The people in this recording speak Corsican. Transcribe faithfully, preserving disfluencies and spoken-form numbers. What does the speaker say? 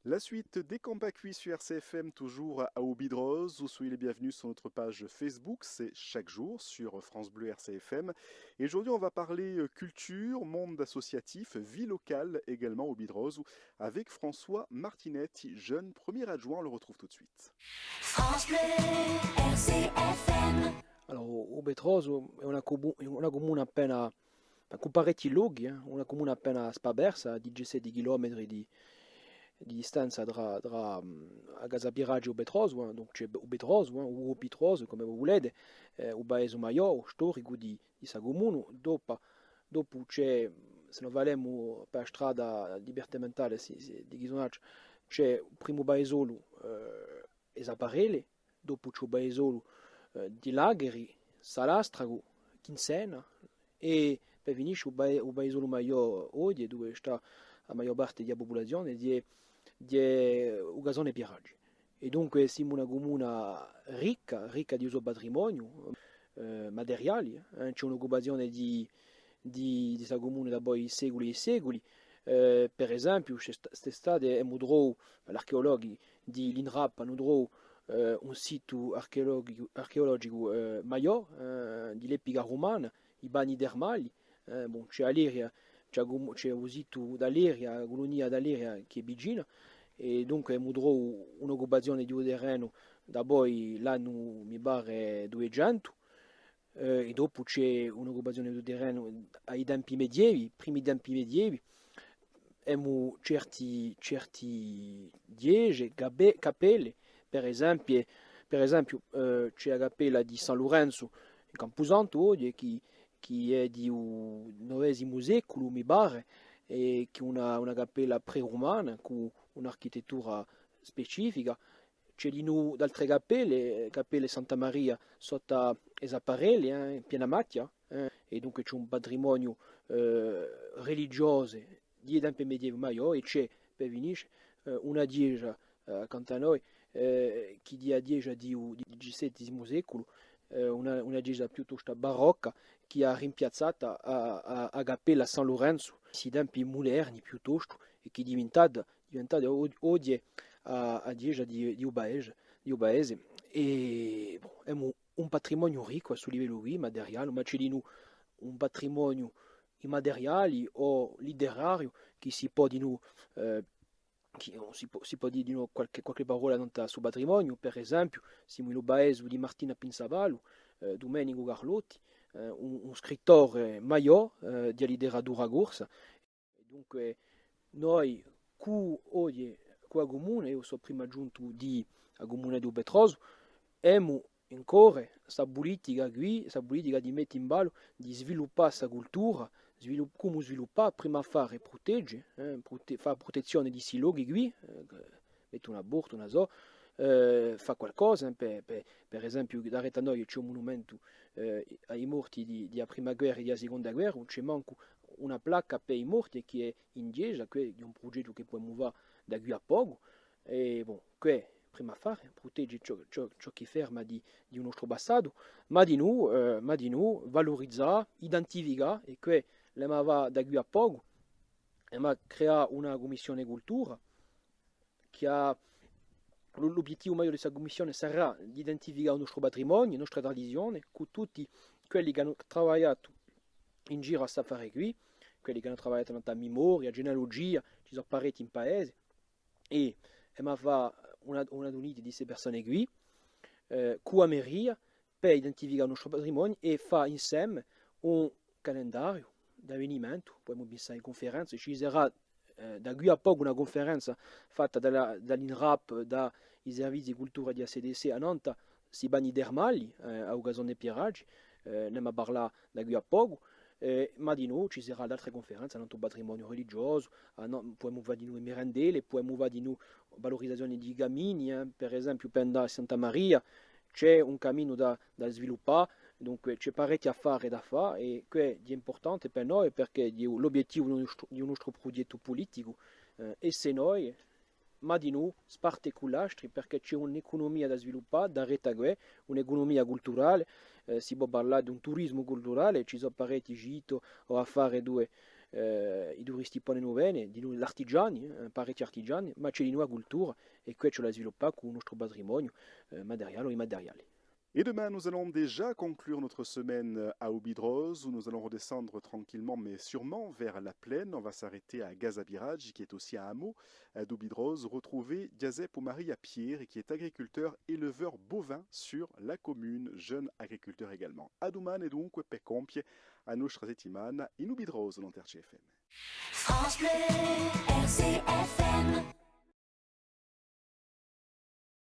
La suite d'È campà quì sur R C F M, toujours à u Pitrosu. Soyez les bienvenus sur notre page Facebook, c'est chaque jour sur France Bleu R C F M. Et aujourd'hui, on va parler, euh, culture, monde associatif, vie locale également à u Pitrosu, avec François Martinetti, jeune premier adjoint. On le retrouve tout de suite. France Bleu, R C F M. Allora, u Pitrosu hè una comu-, hè una cumuna appena, cù parechji lochi, eh, una cumuna appena spapersa, à diciassette chilometri di, di distanza trà, trà, mm, a Casa Pieraggi è u Pitrosu, eh, dunque ci hè u Pitrosu, eh, u Pitrosu, cum'è vo vulete, eh, u paesu maiò, u storicu di, di sta cumuna, dopu, dopu ci hè, s'è no falemu per a strada dipartimentale, sì, sì, di Ghisunaccia, ci hè u primu paisolu, eh, e Sapparelle, dopu ci hè u paisolu, eh, di Lagheri, Salastracu, Chinsena, è per finisce u pae-, u paisolu maiò oghje, duve stà a maiò parte di a pupulazione, hè, hè u Casone Pieraggi. È dunque simu una cumuna ricca, ricca di u so patrimoniu, eh, materiali, eh, ci hè un'occupazione di, di, di sta cumuna dapoi seculi è seculi. Eh, per esempiu, st'est-, st'estate emu trovu, l'archeologhi di l'INRAP anu trovu, eh, un situ archeologicu, archeologicu, eh, maiò, eh, di l'epica rumana, i bagni termali, eh, bon, ci hè Aleria, ci hè a cumu-, ci hè u situ d'Aleria, a culunia d'Aleria chì hè vicina, è dunque emu trovu un'occupazione di u terrenu dapoi l'annu, mi pare, duiecentu, eh, è dopu ci hè un'occupazione di u terrenu à i tempi medievi, primi tempi medievi, emu certi, certi ghjesge, cape-, cappelle, per esempiu, per esempiu, eh, ci hè a cappella di San Lurenzu in Campusantu oghje, chì, chì hè di u novesimu seculu, mi pare, è chì hè una, una cappella prerumana, cù un'architettura specifica. Ci hè dinù d'altre cappelle, eh, cappelle Santa Maria sottu à e Sapparelle, eh, in piena machja, eh, è dunque ci hè un patrimoniu, eh, religiosu di i tempi medievi maiò, è ci hè, per finisce, eh, una ghjesgia, eh, accantu à noi, eh, chì hè a ghjesgia di u, di u diciassettesimu seculu, eh, una, una ghjesgia piuttostu barocca, chì hà rimpiazzatu a, a, a cappella San Lurenzu, in i tempi muderni piuttostu, è chì hè diventata, diventata o-, oghje a, a ghjesgia di, di u paese, di u paese. È, bon, emu un patrimoniu riccu à stu livellu quì, materiale, ma ci hè dinù un patrimoniu immateriali o litterariu chì si pò dinù, eh, chì, si pò, si pò dì dinù qualchì, qualchì parolla nant'à stu patrimoniu. Per esempiu, simu in u paesu di Martinu Pinzavalu, eh, Dumenicu Carlotti, eh, un, un scrittore maiò, eh, di a litteratura corsa. È dunque, noi, cù oghje, cù a cumuna, eiu sò primu aghjuntu di a cumuna di u Pitrosu, emu in core sta pulitica quì, sta pulitica di mette in ballu, di sviluppà sta cultura, svilup-, cumu sviluppà, prima fà prutege, eh, prute-, fà prutezzione di sti lochi quì, eh, mette una porta, una so, eh, fà qualcosa, eh, per, per, per esempiu, daretu à noi ci hè un munumentu, eh, à i morti di, di a prima guerra è di a siconda guerra, ùn ci hè mancu una placca per i morti chì hè in ghjesgia, chì hè un prughjettu chì pudemu fà da quì à pocu, è, bon, què, prima affare, prutege ciò, ciò, ciò chì ferma di, di u nostru passatu, ma dinù, eh, ma dinù valurizà, identificà, è què l'emu à fà da quì à pocu, emu à creà una cummissione cultura, chì hà, l'u-, l'ubbiettivu maiò di sta cummissione sarà d'identificà u nostru patrimoniu, a nostra tradizione, cù tutti quelli chì anu travagliatu in giru à st'affare quì, quelli chì anu travagliatu nant'à a memoria, a genealugia, ci sò parechji in paese, è emu à fà una, una riunione di ste persone quì, eh, cù a meria, per identificà u nostru patrimoniu è fà inseme un calendariu d'avvenimentu, pudemu pinsà in cunferenze, ci sarà, eh, da quì à pocu una cunferenza fatta da la, da l'INRAP, da i servizii di cultura di a C D C, annant'à sti bagni termali, eh, à u Casone Pieraggi, eh, n'emu à parlà da quì à pocu, eh, ma dinù ci sarà d'altre cunferenze, annant'à u patrimoniu religiosu, ah nò, pudemu fà dinù e merendelle, pudemu fà dinù valurizazione di i camini, eh, per esempiu, per andà à Santa Maria, ci hè un caminu da, da sviluppà, dunque ci hè parechji affari da fà, è què hè impurtante per noi, perchè hè l'ubbiettivu di u nostru, di u nostru prughjettu puliticu, eh, esse noi, ma dinù, sparte cù l'astri, perchè ci hè un'ecunumia da sviluppà, daretu à què, un'ecunumia culturale, eh, si pò parlà d'un turisimu culturale, ci sò parechji siti o affari duve, eh, i turisti ponenu vene, dinù l'artigiani, eh, parechji artigiani, ma ci hè dinù a cultura, è quì ci hè da sviluppà cù u nostru patrimoniu, eh, materiale o immateriale. Et demain, nous allons déjà conclure notre semaine à Ubidrozu. Nous allons redescendre tranquillement, mais sûrement, vers la plaine. On va s'arrêter à Gasa Biragi, qui est aussi un hameau, euh, d'Ubidrozu. Retrouvez Ghjaseppu Maria Pieri, qui est agriculteur, éleveur bovin sur la commune, jeune agriculteur également. À dumane dunque per compie a nostra settimana in Ubidrozu, nant'à R C F M. France Bleu, R C F M.